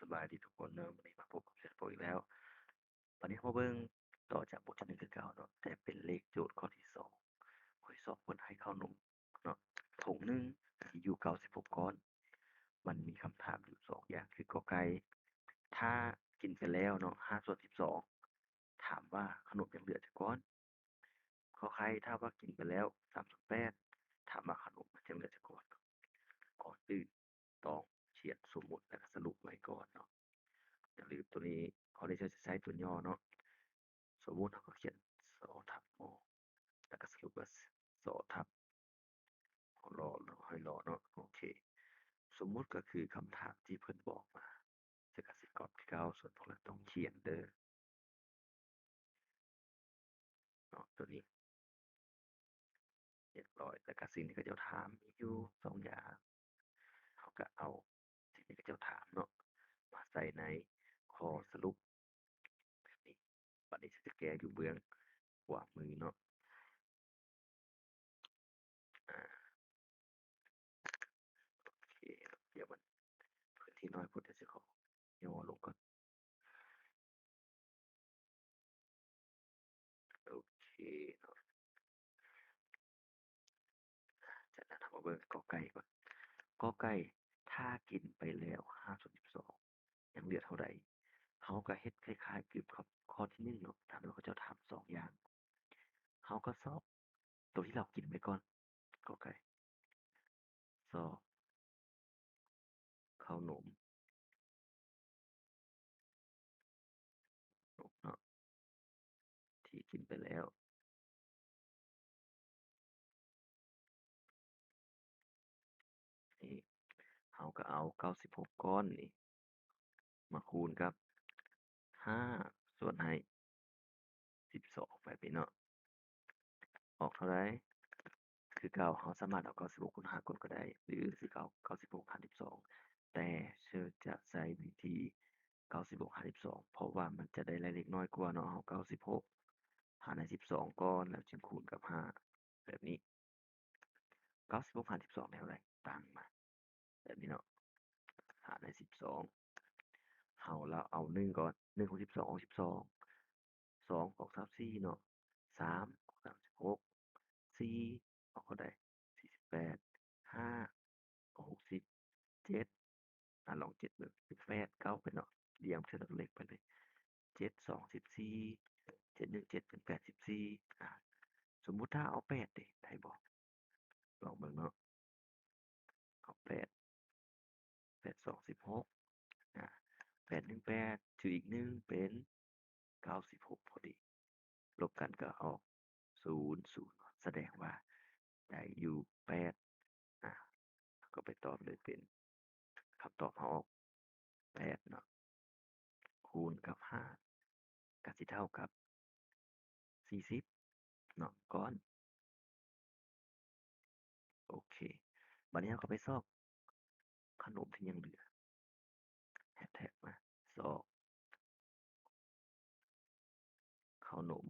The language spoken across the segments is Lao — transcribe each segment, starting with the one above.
ສະບາຍດີທຸກຄົນເດີ, ມື້ນີ້ມາພົບກັບເຊນໂປອີກແລ້ວ. ບາດນີ້ເຮົາມາເບິ່ງຕໍ່ຈາກບົດທີໜຶ່ງຄືເກົ່າເນາະ, ແຕ່ເປັນເລກໂຈດຂໍ້ທີສອງ. ຂໍ້ທີສອງເພິ່ນໃຫ້ເຂົ້າໜົມເນາະ ຖົງໜຶ່ງມີຢູ່ເກົ້າສິບຫົກກ້ອນ. ມັນມີຄຳຖາມຢູ່ສອງຢ່າງ ຄື ກ.ໄກ່ ຖ້າກິນໄປແລ້ວເນາະ ຫ້າສ່ວນສິບສອງ ຖາມວ່າເຂົ້າໜົມຍັງເຫຼືອຈັກກ້ອນ? ຂໍໄຂ່ ຖ້າວ່າກິນໄປແລ້ວສາມສ່ວນແປດ ຖາມວ່າເຂົ້າໜົມມັນຍັງເຫຼືອຈັກກ້ອນ? ກ່ອນອື່ນຕ້ອງຂຽນສົມມຸດ ແລະ ກະສະຫຼຸບໄວ້ກ່ອນເນາະ. ຢ່າລືມໂຕນີ້ ຂໍ້ນີ້ເຈົ້າຈະໃຊ້ຕົວຫຍໍ້ເນາະ. ສົມມຸດເຮົາກໍຂຽນ ສ ທັບ ມ ແລ້ວກໍສະຫຼຸບວ່າ ສ ທັບ ຮໍ ຮໍເນາະ. ໂອເຄ ສົມມຸດກໍຄືຄຳຖາມທີ່ເພິ່ນບອກມາ. ເຈົ້າກໍຊິກັອບຄືເກົ່າ, ສ່ວນພວກເຮົາຕ້ອງຂຽນເດີ. ເນາະ ຕົວນີ້ຮຽບຮ້ອຍ. ແລ້ວກະສິ່ງທີ່ເຂົາເຈົ້າຖາມມີຢູ່ສອງຢ່າງ, ເຮົາກະເອົາສິ່ງທີ່ເຂົາເຈົ້າຖາມເນາະ ມາໃສ່ໃນຂໍ້ສະຫຼຸບແບບນີ້. ບາດນີ້ຊິແກ້ຢູ່ເບື້ອງຂວາມືເນາະ. ອາ ໂອເຄ ດຽວມັນພື້ນທີ່ນ້ອຍໂພດ ດຽວຊິຂໍຫຍໍ້ລົງກ່ອນ. ໂອເຄເນາະ, ຈາກນັ້ນເຮົາມາເບິ່ງ ກ.ໄກ່ ກ່ອນ. ກ.ໄກ່ ຖ້າກິນໄປແລ້ວຫ້າສ່ວນສິບສອງ ຍັງເຫຼືອເທົ່າໃດ? ເຮົາກໍເຮັດຄ້າຍໆຄືກັບຂໍ້ທີໜຶ່ງເນາະ, ຖ້າວ່າເຂົາເຈົ້າຖາມສອງຢ່າງ ເຮົາກໍຊອກໂຕທີ່ເຮົາກິນໄປກ່ອນ. ກ.ໄກ່ ຊອກເຂົ້າໜົມ ເນາະ ທີ່ກິນໄປແລ້ວ. ນີ້ ເຮົາກໍເອົາເກົ້າສິບຫົກກ້ອນນີ້ ມາຄູນກັບຫ້າ ສ່ວນໃຫ້ສິບສອງ ແບບນີ້ເນາະ. ອອກເທົ່າໃດ? ຄືເກົ່າ ເຮົາສາມາດເອົາເກົ້າສິບຫົກຄູນຫ້າກ່ອນກໍໄດ້ ຫຼື ຊິເອົາເກົ້າສິບຫົກຫານສິບສອງ ແຕ່ເຊີຈະໃຊ້ວິທີເກົ້າສິບຫົກຫານສິບສອງ ເພາະວ່າມັນຈະໄດ້ໄລ່ເລກນ້ອຍກວ່າເນາະ. ເຮົາເກົ້າສິບຫົກຫານໃຫ້ສິບສອງກ່ອນ ແລ້ວຈຶ່ງຄູນກັບຫ້າ ແບບນີ້. ເກົ້າສິບຫົກຫານສິບສອງໄດ້ເທົ່າໃດ? ຕາງມາແບບນີ້ເນາະ, ຫານໃຫ້ສິບສອງ. ເຮົາລະເອົາໜຶ່ງກ່ອນ, ໜຶ່ງອອກສິບສອງ ອອກສິບສອງ, ສອງອອກຊາວສີ່ເນາະ, ສາມອອກສາມສິບຫົກ, ສີ່ອອກເທົ່າໃດ? ສີ່ສິບແປດ, ຫ້າອອກຫົກສິບ, ເຈັດ ອາ ລອງເຈັດເບິ່ງ, ແປດ ເກົ້າໄປເນາະ, ລຽງເປັນເລກໄປເລີຍ, ເຈັດສອງສິບສີ່, ເຈັດໜຶ່ງເຈັດເປັນແປດສິບສີ່. ອາ ສົມມຸດຖ້າເອົາແປດເດ ໄດ້ບໍ່? ລອງເບິ່ງເນາະ, ເອົາແປດ, ແປດສອງສິບຫົກ, ອາ ແປດໜຶ່ງແປດ ຖືກອີກໜຶ່ງເປັນເກົ້າສິບຫົກພໍດີ, ລົບກັນກໍອອກສູນ ສູນ ສະແດງວ່າໄດ້ຢູ່ແປດ. ອາ ເຮົາກໍໄປຕອບເລີຍ ເປັນ ຄຳຕອບເຮົາອອກແປດເນາະ ຄູນກັບຫ້າ ກໍຊິເທົ່າກັບສີ່ສິບເນາະ ກ້ອນ. ໂອເຄ ບາດນີ້ເຮົາກໍໄປຊອກເຂົ້າໜົມທີ່ຍັງເຫຼືອ, ແຮັດແທັກມາ ຊອກເຂົ້າໜົມ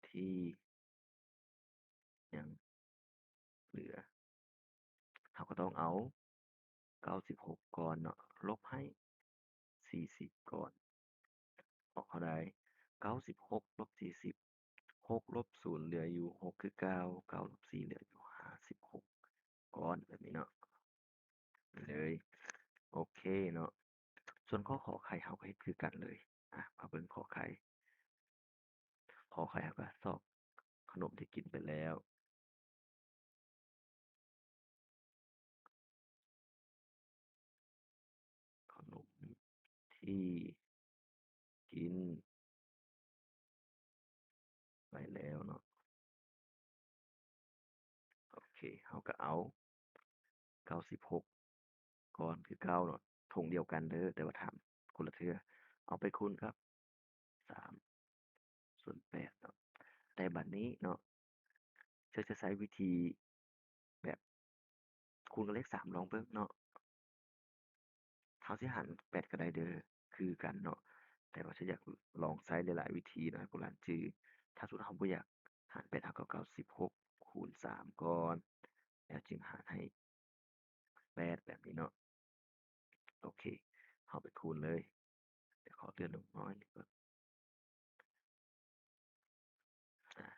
ທີ່ຍັງເຫຼືອ. ເຮົາກໍຕ້ອງເອົາເກົ້າສິບຫົກກ່ອນເນາະ ລົບໃຫ້ສີ່ສິບກ່ອນ. ອອກເທົ່າໃດ? ເກົ້າສິບຫົກລົບສີ່ສິບ, ຫົກລົບສູນເຫຼືອຢູ່ຫົກຄືເກົ່າ, ເກົ້າລົບສີ່ເຫຼືອຢູ່ຫ້າສິບຫົກກ້ອນ ແບບນີ້ເນາະ. ເລີຍ ໂອເຄເນາະ. ສ່ວນຂໍ້ ຂໍໄຂ່ ເຮົາກໍເຮັດຄືກັນເລີຍ. ອາ ມາເບິ່ງ ຂໍໄຂ່. ຂໍໄຂ່ ເຮົາກໍຊອກເຂົ້າໜົມທີ່ກິນໄປແລ້ວ. ເຂົ້າໜົມທີ່ກິນໄປແລ້ວເນາະ. ໂອເຄ ເຮົາກໍເອົາເກົ້າສິບຫົກກ້ອນຄືເກົ່າເນາະ, ຖົງດຽວກັນເດີ ແຕ່ວ່າຖາມຄົນລະເທື່ອ, ເອົາໄປຄູນກັບສາມສ່ວນແປດເນາະ. ແຕ່ບັດນີ້ເນາະ ເຈົ້າຈະໃຊ້ວິທີແບບຄູນກັບເລກສາມລອງເບິ່ງເນາະ. ເຮົາຊິຫານແປດກໍໄດ້ເດີ ຄືກັນເນາະ, ແຕ່ວ່າເຈົ້າຢາກລອງໃຊ້ຫຼາຍໆວິທີເນາະ ໃຫ້ພວກຫຼານຈື່. ຖ້າສົມມຸດເຮົາບໍ່ຢາກຫານແປດ ເຮົາກໍເອົາເກົ້າສິບຫົກຄູນສາມກ່ອນ ແລ້ວຈຶ່ງຫານໃຫ້ແປດ ແບບນີ້ເນາະ. ໂອເຄ ເຮົາໄປຄູນເລີຍ. ດຽວຂໍເລື່ອນລົງໜ້ອຍໜຶ່ງກ່ອນ. ອາ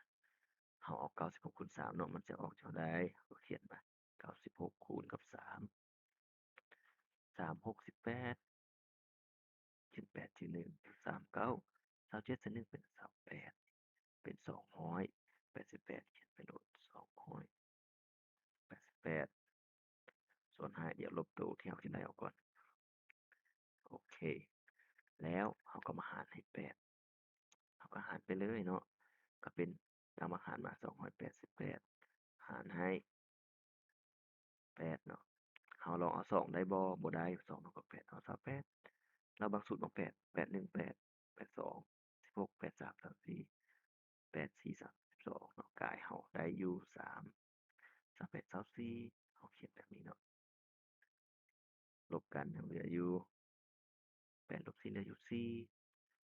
ເຮົາເອົາເກົ້າສິບຫົກຄູນສາມເນາະ ມັນຈະອອກເທົ່າໃດ? ເຮົາກໍຂຽນມາ ເກົ້າສິບຫົກຄູນກັບສາມ ສາມຫົກສິບແປດ ຂຽນແປດໃສ່ໜຶ່ງ ສາມເກົ້າຊາວເຈັດໃສ່ໜຶ່ງ ເປັນຊາວແປດ ເປັນສອງຮ້ອຍແປດສິບແປດ ຂຽນໄປໂລດ ສອງຮ້ອຍແປດສິບແປດ ສ່ວນໃຫ້ ດຽວລົບໂຕທີ່ເຮົາຂຽນໄດ້ອອກກ່ອນ. ໂອເຄ ແລ້ວເຮົາກໍມາຫານໃຫ້ແປດ ເຮົາກໍຫານໄປເລີຍເນາະ ກໍເປັນ ຕາມມາຫານມາ ສອງຮ້ອຍແປດສິບແປດ ຫານໃຫ້ແປດເນາະ. ເຮົາລອງເອົາສອງໄດ້ບໍ່? ບໍ່ໄດ້ ສອງເທົ່າກັບແປດ ເອົາຊາວແປດ ລະບາງສູດບາງແປດ ແປດໜຶ່ງແປດ ແປດສອງສິບຫົກ ແປດສາມສາມສີ່ ແປດສີ່ສາມສິບສອງເນາະ ກາຍເຮົາໄດ້ຢູ່ສາມ ຊາວແປດຊາວສີ່ ເຮົາຂຽນແບບນີ້ເນາະ ລົບກັນຍັງເຫຼືອຢູ່ ແປດລົບສີ່ເຫຼືອຢູ່ສີ່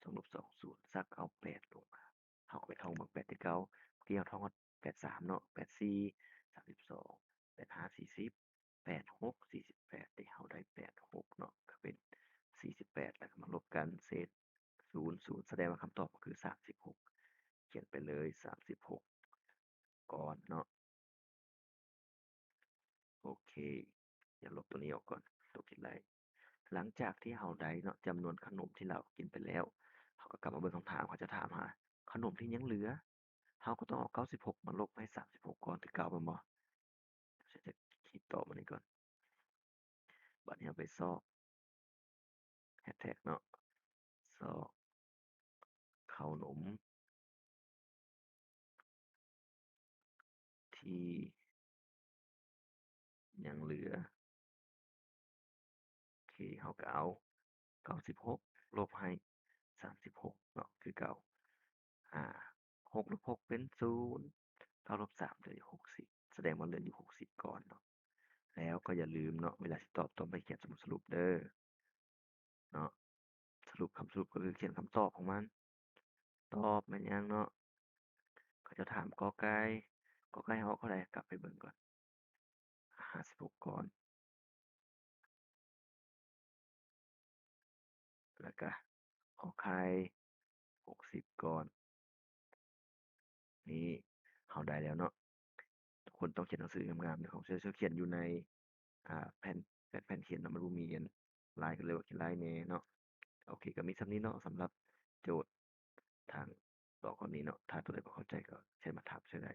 ສອງລົບສອງສູນ ສັກເອົາແປດລົງມາ ເຮົາກໍໄປທ່ອງເບິ່ງແປດຄືເກົ່າ ເມື່ອກີ້ເຮົາທ່ອງຮອດແປດສາມເນາະ ແປດສີ່ສາມສິບສອງ ແປດຫ້າສີ່ສິບ ແປດຫົກສີ່ສິບແປດ ເດ ເຮົາໄດ້ແປດຫົກເນາະ ກໍເປັນສີ່ສິບແປດ ແລ້ວກໍມາລົບກັນເສດສູນສູນ ສະແດງວ່າຄຳຕອບກໍຄືສາມສິບຫົກ ຂຽນໄປເລີຍສາມສິບຫົກກ້ອນເນາະ. ໂອເຄ ດຽວລົບຕົວນີ້ອອກກ່ອນ ຕົວຄິດໄລ່ ຫຼັງຈາກທີ່ເຮົາໄດ້ເນາະ ຈຳນວນຂະໜົມທີ່ເຮົາກິນໄປແລ້ວ ເຮົາກໍກັບມາເບິ່ງຄຳຖາມ ເຂົາຈະຖາມຫາຂະໜົມທີ່ຍັງເຫຼືອ ເຮົາກໍຕ້ອງເອົາເກົ້າສິບຫົກມາລົບໃຫ້ສາມສິບຫົກກ້ອນຄືເກົ່າແມ່ນບໍ່? ເຮົາຈະຄິດຕໍ່ບາດນີ້ກ່ອນ ບາດນີ້ເຮົາໄປຊອກ ແຮັດແທັກເນາະ ຊອກເຂົ້າໜົມທີ່ຍັງເຫຼືອ ໂອເຄ ເຮົາກໍເອົາເກົ້າສິບຫົກລົບໃຫ້ສາມສິບຫົກເນາະ ຄືເກົ່າ ອາ ຫົກລົບຫົກເປັນສູນ ເກົ້າລົບສາມເຫຼືອຢູ່ຫົກສິບ ສະແດງວ່າເຫຼືອຢູ່ຫົກສິບກ້ອນເນາະ. ແລ້ວກໍຢ່າລືມເນາະ ເວລາຊິຕອບຕ້ອງໄປຂຽນສະມຸດສະຫຼຸບເດີເນາະ ສະຫຼຸບ ຄຳສະຫຼຸບກໍຄືຂຽນຄຳຕອບຂອງມັນ ຕອບແມ່ນຫຍັງເນາະ ເຂົາເຈົ້າຖາມ ກ ໄກ່ ກ ໄກ່ເຮົາອອກເທົ່າໃດ ກັບໄປເບິ່ງກ່ອນ ຫ້າສິບຫົກກ້ອນ ແລ້ວກະ ຂໍໄຂ່ ຫົກສິບກ້ອນ ນີ້ ເຮົາໄດ້ແລ້ວເນາະ. ທຸກຄົນຕ້ອງຂຽນໜັງສືງາມໆ ຂອງເຊື່ອຂຽນຢູ່ໃນ ອ່າ ແຜ່ນ ແຜ່ນຂຽນເນາະ ມັນບໍ່ມີອັນລາຍ ກໍເລີຍວ່າຂຽນລາຍແດ່ເນາະ. ໂອເຄ ກໍມີສ່ຳນີ້ເນາະ ສຳລັບໂຈດທາງຕໍ່ຂໍ້ນີ້ເນາະ. ຖ້າຕົວໃດບໍ່ເຂົ້າໃຈກໍແຊດມາຖາມເຊື່ອໄດ້.